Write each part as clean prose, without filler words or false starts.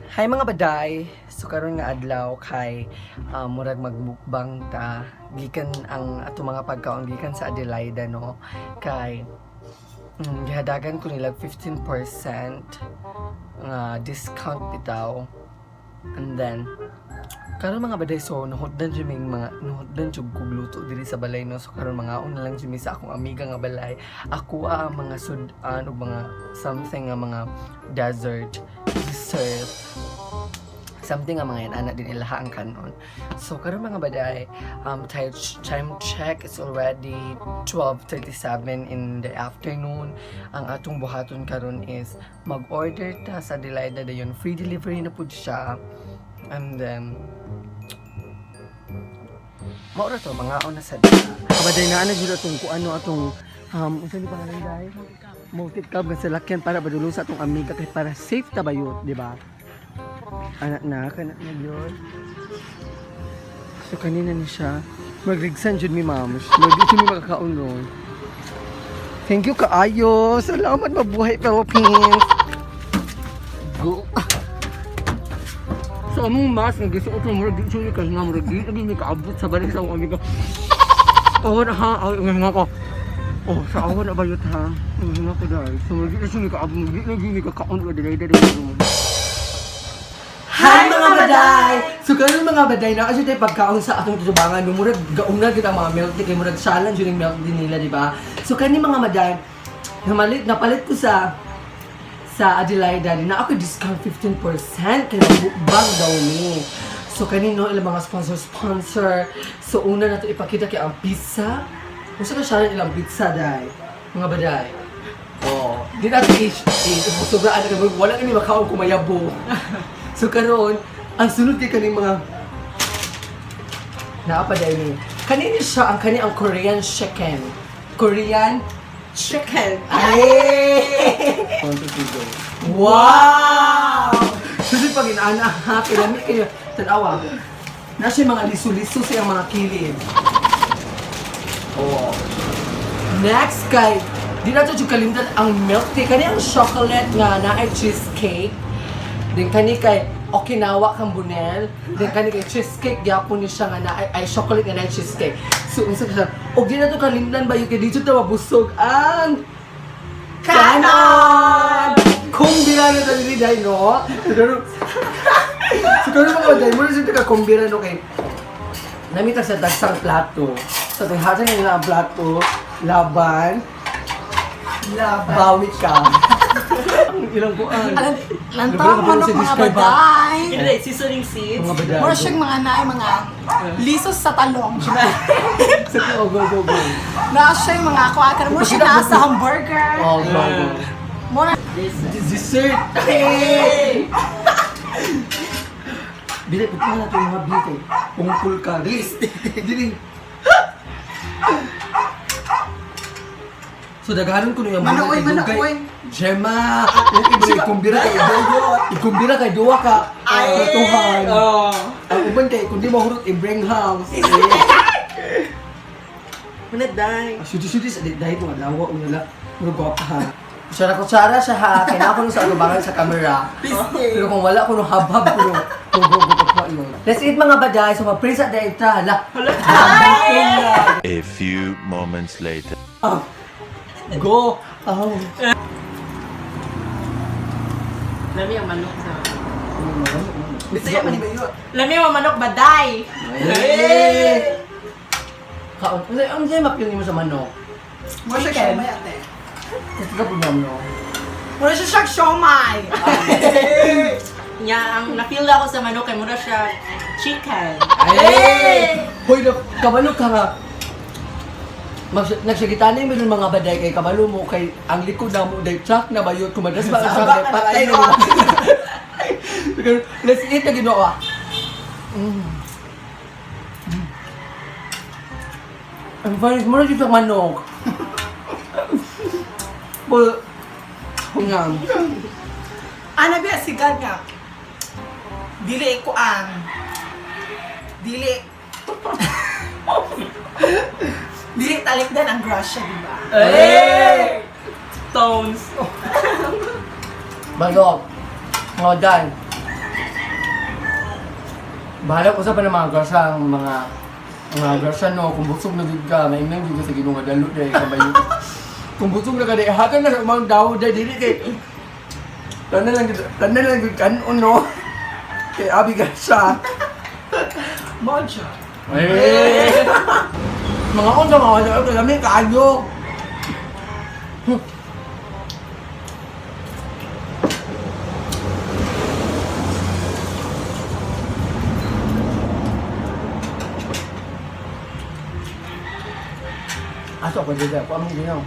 Hi, mga baday! So karon nga adlaw kay murag magmukbang ta gikan ang ato mga pagkaon gikan sa Adelaida, no, kay gihadagan ko nila 15% nga discount bitaw. And then karon, mga baday, so nuhotdan jud ming mga nuhotdan jud kog luto diri sa balay, no. So karon mga na lang jud mi sa akong amiga nga balay. Ako ang mga sud-an ug mga something nga mga dessert dessert, something nga mga yan ana din ilaha ang kanon. So karon, mga baday, time check is already 12:37 in the afternoon. Ang atong buhaton karon is mag-order ta sa Adelaida dayon. Free delivery na pud siya. And then maura to, mga na sa kabaday na ana jud atong kuano, atong unsa ni pangalan, day? Multi-cab nga salakyan para badulo sa atong amiga kay para safe ta bayot, di ba? Anak na, kanak na yun. So kanina ni siya. Magrigsan jud mi, ma'am. Magigsan mi makakaon ron. Thank you kaayo. Salamat, mabuhay Philippines. Go. So among mask nga gisuot mo, murag di siya kay nga murag di lagi mi kaabot sa balik sa akong amiga. Oh na ha, ay nga ko. Oh, sa ako na bayot ha. Nga ko dahil. So murag di siya kaabot, murag di lagi mi kakaon ka dili dili. Hi, mga baday! So karon, mga baday, na kasi tayo pagkaon sa atong tutubangan, no, murag gauna gid ang mga milk tea kay murag challenge yung milk tea nila, di ba? So kani, mga baday, namalit napalit ko sa Adelaida na ako discount 15% kay magbukbang daw ni. So kanino ilang mga sponsor sponsor. So una na to ipakita kay ang pizza. Unsa ka siya ilang pizza, day? Mga baday. Oh, di natin i sobra ano kay wala kami makaon kumayabo. So karon, ang sunod kay kaning mga naa pa day ni. Kanini siya ang kani ang Korean chicken. Korean chicken. Ay! One, two, three, go. Wow! Susunod pag inaana ha, kay kayo. Tanawa. Na siya mga liso-liso sa iyang mga kilid. Oh. Next kay, di nato jud kalimtan ang milk tea. Kani ang chocolate nga naay cheesecake. Then kani kay Okinawa kang Bunel. Then kani kay cheesecake gyapon ni siya nga naay ay chocolate nga naay cheesecake. So unsa ka siya? Og di nato kalimtan ba yung kay dito ta mabusog ang kanon! Kumbira na dali dahil, no? So karon, mga day mo na siya ka kumbira, no, kay namita sa dagsang plato. So tinghasan nila ang plato, laban, Laban. Bawi ka. Ang ilang kuan. Lantaw manok, mga baday. Hindi, seasoning seeds. Mga baday. Mura siyang mga naay mga lisos sa talong. Sa go, go, go, go. Naa siya yung mga kuha ka. Mura siya naa sa hamburger. Oh, go, go. Mura Dessert! Hey! Dili, pagka na ito yung mga bite. Pungkul ka. Dili, dili. So daghanon ko nung Manoy, manoy. Gemma! Yung ikumbira kay ikumbira kay duwa ka. Ay! Katuhan. Oh. Ang uban kay kundi mahurot i-bring house. Muna day. Sudi-sudi sa dahil mga lawa o nila. Murag gwapa ha. Kutsara kutsara siya ha. Kaya ako nung sa agubangan sa camera. Pero kung wala ko nung habhab ko nung go go go go yun. Let's eat, mga baday. So mag-praise at dahil ta. Hala. Hala. A few moments later. Ah. Go! Oh. Lami ang manok sa. Bisaya man ba yun? Lami ang manok, baday. Hey! Kaon. Ano ang sa'yo mapili mo sa manok? Mura siya siomay, ate. Gusto ka po no? Mura siya siyang siomay. Nya ang na-feel ako sa manok kay mura siya chicken. Ay! Hoy, kabalo ka nga. Nagsagitanay mo dun, mga baday, kay kabalo mo kay ang likod na mo day truck na bayot kumadas ba ang truck day patay na mo. Let's eat na ginoo. Mm. Ang funny, mura dito ang manok. Well, nga. Ana biya sigad nga. Dili ko ang dili dili talikdan ang grasya, di ba? Hey! Tones. Manok. Mga dan. Bahala ko sa pa ng mga grasya, ang mga grasya no, kung busog na jud ka, mainang jud ka sa Ginoo nga dalo dahil ka bayo. Kung busog na ka dahil, hatag na sa umang daw dahil dili kay tanan lang jud kanon no. Kay abi grasya. Mo siya. Eh. Mga unsa mga unsa kay lami kaayo. Aso ko dito, ako among ginaw.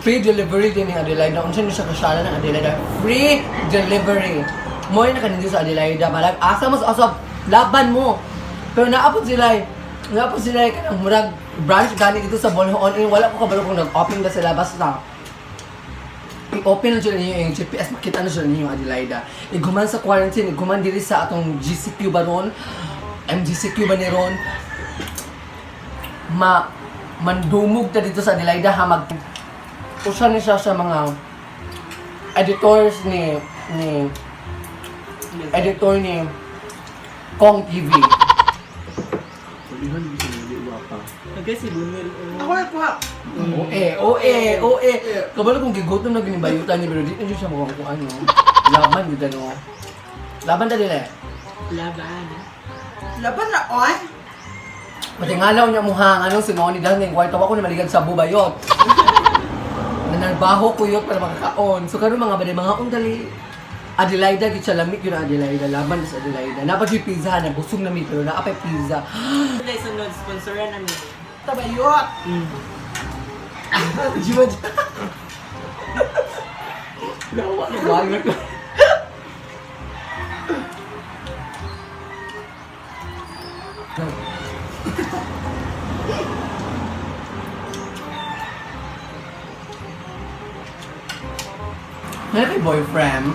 Free delivery din ni Adelaida. Unsa ni siya kasala ng Adelaida? Free delivery. Mo na kaninyo sa Adelaida. Malag asa mo sa asa laban mo. Pero naapod sila eh. Naapod sila eh kanang murag branch gani dito sa Bolhoon. Eh, wala ko kabalo kung nag-open na sila basta i-open na sila ninyo yung GPS, makita na sila ninyo yung Adelaida. Iguman sa quarantine, iguman diri sa atong GCQ ba ron? MGCQ ba ni ron? Ma mandumog ta dito sa Adelaida ha mag usa ni siya sa mga editors ni editor ni Kong TV. Okay, si Bunil. Ako na kuha. Oo eh, oo eh, oo eh. Kabalo kung gigutom na ginibayutan niya pero di na siya mukhang kung ano. Laban yun ano. Laban ta dili. Laban. Laban na on. Matingalaw niya muhang anong si Noni dahil ng kwarto ako na maligan sa bubayot. Nanarbaho ko yun para makakaon. So karon mga baday mga undali. Adelaida gid siya lamig yun ang Adelaida laban sa Adelaida. Napag yung pizza na busog na mi pero naapay pizza. Dahil sunod, sponsoran namin. Tabayot. Di ba dyan? Lawa na bago ko. Meron kay boyfriend?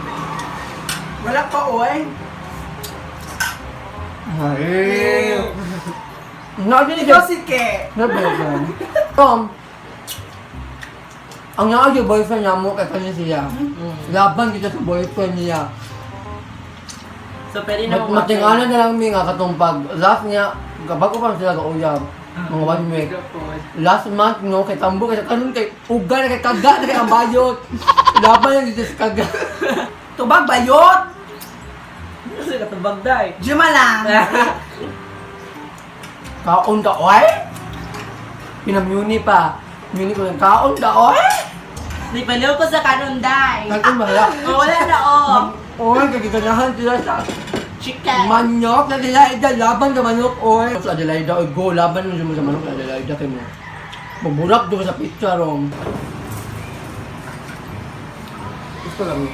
Wala pa oy. Ay. Nagdinig Ikaw si Ke. Na boyfriend. Tom, ang naa yung boyfriend niya mo kay kanya siya. Laban kita sa boyfriend niya. So, pwede na Matingala na lang mi nga katong pag last niya, bago pa sila kauyab. Mga one week. Last month no kay tambo kay karon kay uga na kay kaga na kay ang bayot. Laban lang dito sa kaga. Tubag bayot. Kasi katubag day. Juma lang. Kaon ka oy. Pinamuni pa. Muni ko lang kaon ka oy. Di paliw ko sa kanon day. Kaon ba? Oh, wala na oh. Oy, kagiganahan sila sa Chicken. Manok na Adelaida, laban ka manok, oy. Sa Adelaida, oy, go, laban mo sa manok sa Adelaida kay mo. Maburak doon sa pizza rom. Gusto lang eh.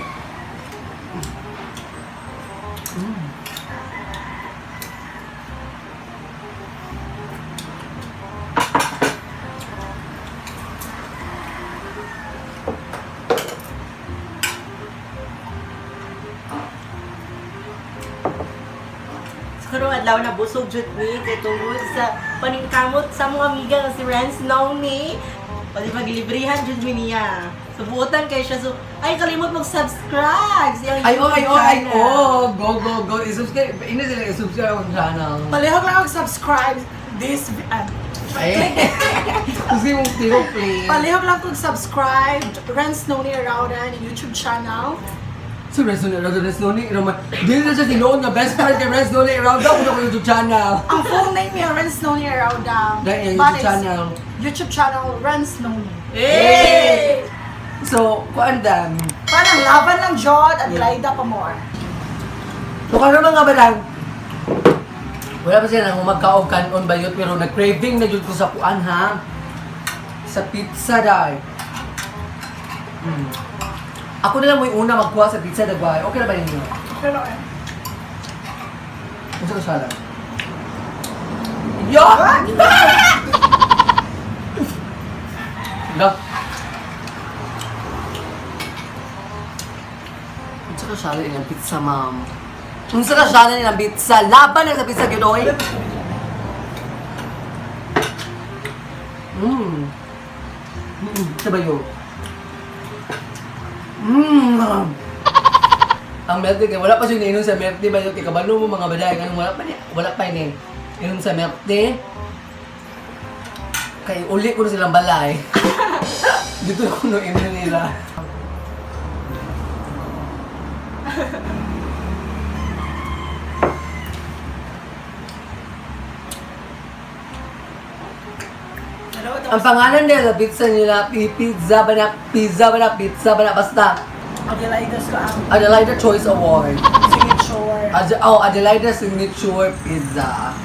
Siguro adlaw na busog jud ni kay tungod sa paningkamot sa mga amiga nga si Renz Noni. Pati paglibrihan jud mi niya. So buotan kay siya so ay kalimot mag-subscribe sa iyang Ay, oh, ay, YouTube oh, ay, channel. oh, go, go, go. I-subscribe. Ina sila, i-subscribe akong channel. Palihog lang og subscribe this Ay. Gusto mong tiro, please. Palihog lang kog subscribe Renz Noni Arauda ni YouTube channel. Si Renz Noni Arauda, Renz Noni Arauda. Dili na siya sinuon nga best friend kay Renz Noni Arauda. Kung ako YouTube channel. Ang full name niya Renz Noni Arauda. Dahil yung But YouTube it's channel. YouTube channel Renz Noni. Hey! So, kuan dam. Parang laban lang jod at Laida pa more. So karon mga balang, wala pa sila nang magkaog kanon bayot pero nag-craving na jud ko sa kuan ha. Sa pizza dai. Ako na lang mo'y una magkuha sa pizza dagway. Okay na ba ninyo? Pero eh. Unsa ka sala? Yo! Da. Unsa ka sala ilang pizza, ma'am? Unsa ka sala nilang pizza? Laban na sa pizza gyud oy. Sa bayo. Ang milk tea, kay wala pa siya iniinom sa milk tea, bayot kay kabalo mo mga baday, ganun wala pa niya, wala pa ini. Inom sa milk tea. Kay uli ko na silang balay. Dito na kuno inom nila. Ang pangalan nila, pizza nila, pizza ba na, pizza ba na, pizza ba na, basta. Adelaida's ko ang Adelaida Choice Award. signature. Oh, Adelaida Signature Pizza.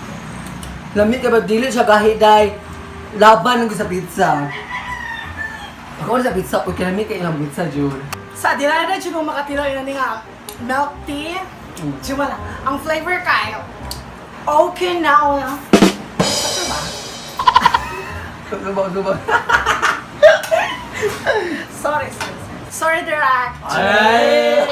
Lamig ka ba? Dili siya kahit day laban lang sa pizza. Ako sa pizza, uy, kinamig ka ilang pizza, June. Sa Adelaida, dyan mo makatilo yun nga milk tea. Dyan wala. Ang flavor kayo. Okay now. Sakto ba? Subaw, subaw. Sorry, sorry, sorry. Sorry, Direk. Ay!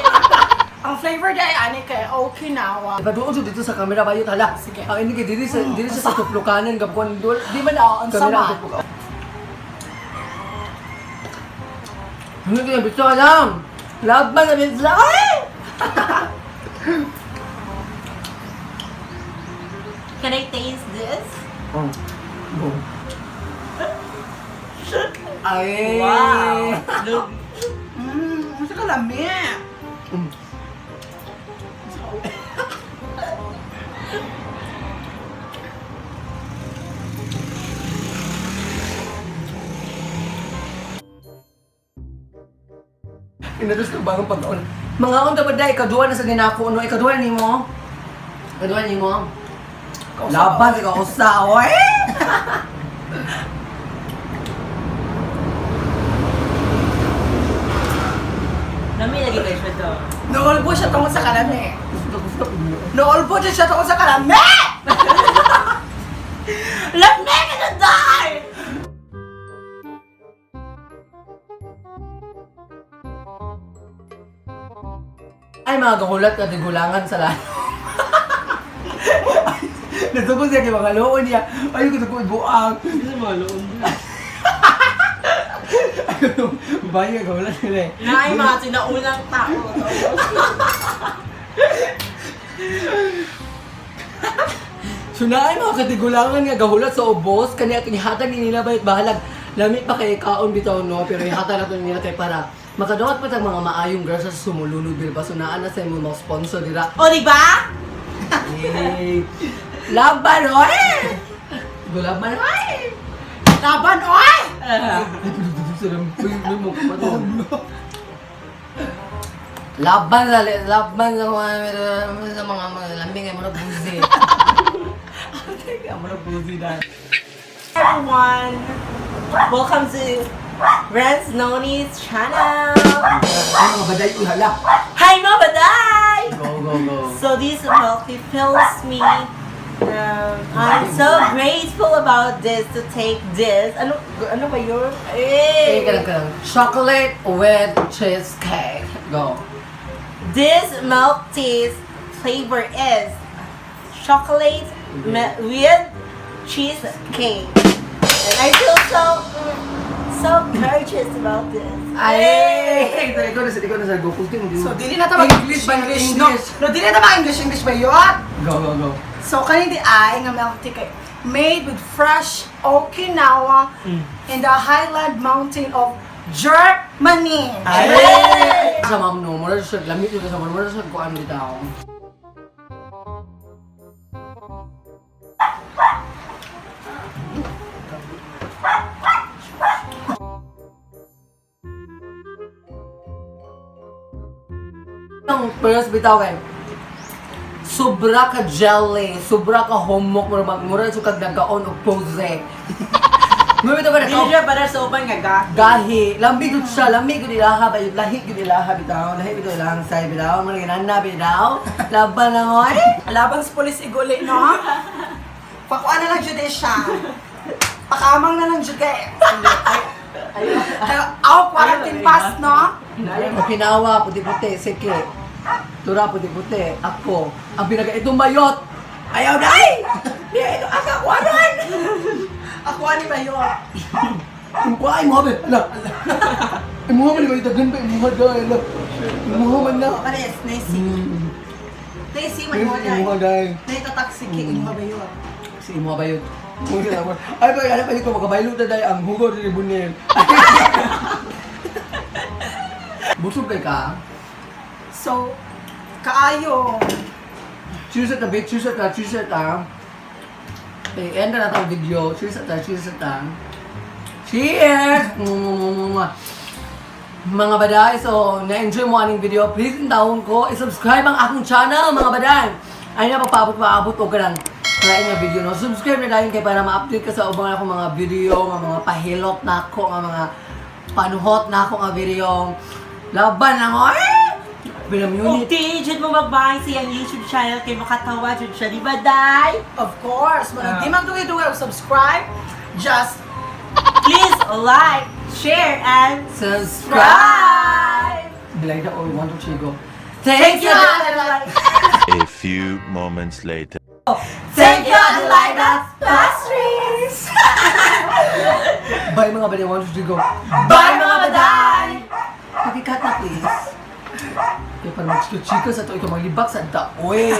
Ang flavor day ani kay Okinawa. Ipaduon siya dito sa camera ba yun? Hala. Sige. Ang ini kay dili sa tuplukanan gabkon dul. Di man Oo, ang camera sama. ang tuplukan. Ano kaya pizza lang? Laban na pizza. Ay! Can I taste this? Oh. Go. Ay! Wow! Look. Ang kalami. Inatos ko bagong pagkaon. Mga akong dapat dahil, ikaduha na sa ginako, no? Ikaduha ni mo? Ikaduha ni mo? Laban sa kausa, oy! Lami lagi kayo siya to. Noolbo siya tungkol sa kalami. Gusto, gusto. Noolbo dyan siya tungkol sa kalami! Lami ka na die! Ay, mga gahulat ka, tigulangan sa lahat. Nasugod siya kay mga loon niya. Ay, ko ko buang. Hindi mga loon. Ay, bayo gahulat nila eh. Naay mga sinaunang tao. So na ay mga katigulangan nga gahulat sa ubos kani at ihatag ni nila bayot bahalag lami pa kay kaon bitaw no pero ihatag nato nila kay para makadawat pa tag mga maayong girls sa sumulunod dira ba so naa na sa imong mga sponsor dira. O, di ba? Yay! Laban oy! Gulaban oy! Laban, oy! Laban sa laban sa mga lambing ay murag buzi. Murag buzi na. Everyone, welcome to Renz Noni's channel. Ay, mga baday, uy, hala. Hi, mga baday! Go, go, go. So this milk tea fills me. I'm so grateful about this to take this. Ano ano ba yun? Eh, Eh, kalang kalang. Chocolate with cheesecake. Go. This milk tea's flavor is chocolate with cheesecake. And I feel so so gorgeous about this. Ay! Ito, ikaw na sa go. Putin mo din. So, dili na ta mag English ba? English, no? English. No, dili na ta English, English ba yun? Go, go, go. So, kanin di ay nga milk tea kay made with fresh Okinawa in the Highland Mountain of Germany. Ay! Sa ma'am no, mura siya, lamit yun sa ma'am, mura siya kuan bitaw. Ang first bitaw kay sobra ka jelly, sobra ka humok, mura mura siya kag nagkaon og pose. Mura bitaw ka Dili nagkaon siya para sa uban nga ga. gahi lambi gud siya lambi gud ilaha ba lahi gud ilaha bitaw lahi bitaw ilahang say bitaw mga ginana bitaw laban na mo eh Laban sa pulis iguli, no? Pakuan na lang jud eh siya. Pakamang na lang jud kay. Kaya, aw, quarantine pass, no? Okinawa puti-puti sige Tura puti-puti ako ang pinaga itong mayot ayaw na ay di ito asa kuwanan Ako ani ba yun? ang kuwain mo be ala Imuha man ba itagan ba imuha dahil. Imuha man na. Pares, Nessie. Nessie, man mo Imuha dahil. dahil. Naitatak si Ki, imuha ba yun? Si imuha ba yun? Ay, ba, alam pa ko, makabaylo na dahil ang hugod ni Bunel. Busog kay ka? So, kaayo. Cheers at the bit, cheers at ta, cheers at ta. Okay, end na natong video. Cheers at ta, cheers at ta. Cheers! Mwah. Mga baday, so na-enjoy mo aning video, please intawon ko, i-subscribe ang akong channel, mga baday. Ay na papaabot-paabot o ka lang lain nga video, no? Subscribe na dayon kay para ma-update ka sa ubang akong mga video, nga mga pahilot na ako, nga mga panuhot na ako nga video. Laban lang, oh! Pinamunit. Okay, jud mo mag-buy sa iyang YouTube channel kay makatawa jud siya, di ba, Day? Of course, mga di man dugay-dugay og subscribe, just Please like, share, and Subscribe! subscribe! Bilay na all, one, two, three, go. Thank you, Adelaide. A few moments later. Thank you, Adelaide Pastries! Bye mga baday, one, two, three, go. Bye, mga baday! Pakikat na please. Kaya parang magchika sa to, ikaw maglibak sa daoy.